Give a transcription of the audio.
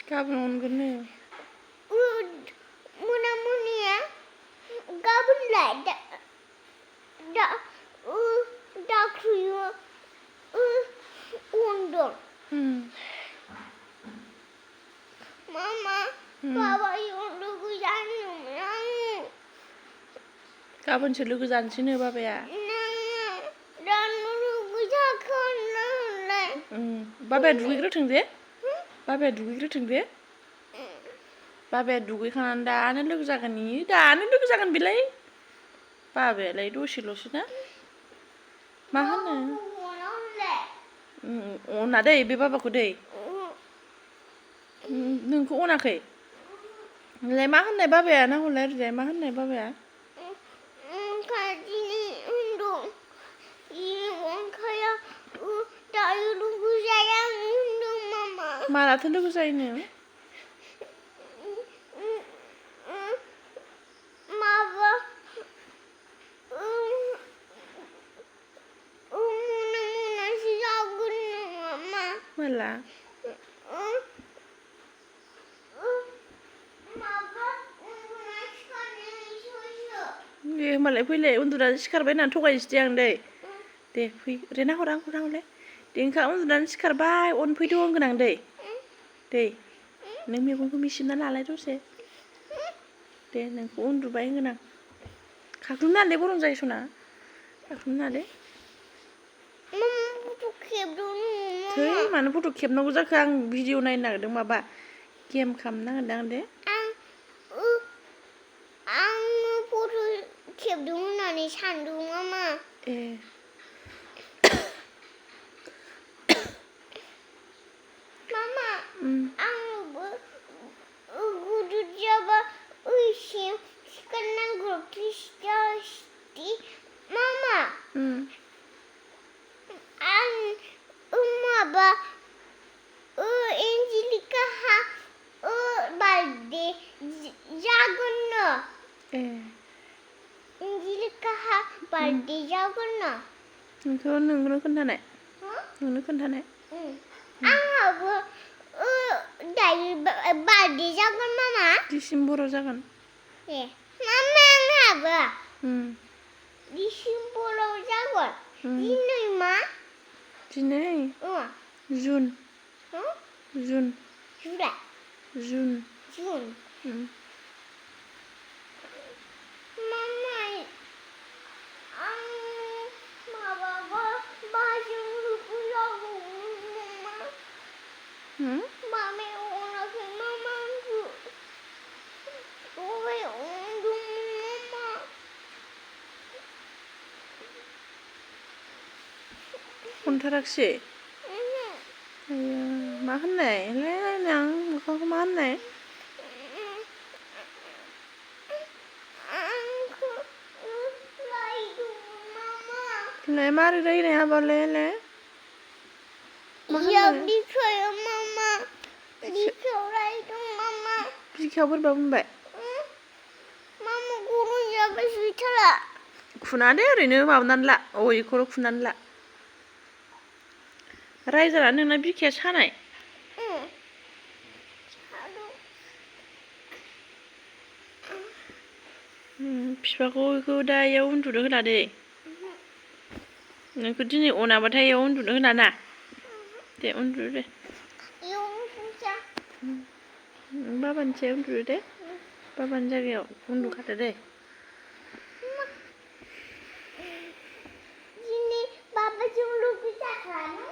गाबोन अनगोननो मोना गाबोनलाय दाख्लैयो अनदों मामा बाबाजों लोगो जानोमोन आङो गाबोनसो लोगो जानोसैनो बाबाया दानो लोगो जाखो होनलाय बाबाया दुगैग्रोथों दे बाबाया दुगैग्रोथों दे बाबाया दुगैखांनानै दानो लोगो जागोन बेलाय बाबायालाय दसेल'सो ना मा होनो अना दै बे बाबाखौ दै नोंखौ अनाखै नोंलाय मा होननाय बाबाया नाहरलाय ओरैजाय मा होननाय बाबाया दायो लोगो जाया होनदों मामा मालाथो लोगो जायोनो माबा मोनासो जागोन मामा माला दे होमबालाय फैलाय उन्दुनानै सिखारबाय होननानै थगायनोसै दे आं दे फै ओरै नाहर आंखौ नाहरलाय दे ओंखा उन्दुनानै सिखारबाय अनफैद' होनगोन आं दे नों मेगनखौ मिसिबना लालाय दसे दे नोंखौ उन्दुबाय होनगोन आं खाख्लुमना दे गरम जायो सना खाख्लुमना दे थै मानो फट' खेबनांगौ जाखो आं भिडिअ नायनो नागिरदों माबा गेम खालामनो नागिरदों दे आङो फट' खेबदों होननानै सानदों मामा मामा आंबो गिदिर जाबा ओइसिम सिखारनांगौ फिस्टि मामा आं माबा एन्जेलिकाहा बार्थडे जागोननो एन्जेलिकाहा बार्थडे जागोननो नोंनो खोन्थानाय आंहाबो दायो बार्थडे जागोन मामा डिसेम्बराव जागोन मामा आंहाबो डिसेम्बराव जागोन दिनै मा दिनै जुन मामा आं माबाबा बाजों लोगो जागौमोन मामा मामाया अनाखै मामा आंखौ दहाय अनदोंमोन मामा अनथाराखिसै मा होननाय आं मोखांखौ मा होननाय मारै रायनाय हाबालाय बिखायाव बोरैबा बुंबाय मामा गरम जाबाय सुइटारा खुना दे ओरैनो माबानानै ला इखौल' खुनानै ला रायजाना नोंना बिखाया सानाय बिफाखौ बेखौ दा इयाव उन्दुनो होला दे नोंखौ दिनै अनाबाथाय इयाव उन्दुनो होला ना दे उन्दुदो दे बाबानि सायाव उन्दुदो दे बाबानि जायगायाव उन्दुखादो दे दिनै बाबाजों लोगो जाखानो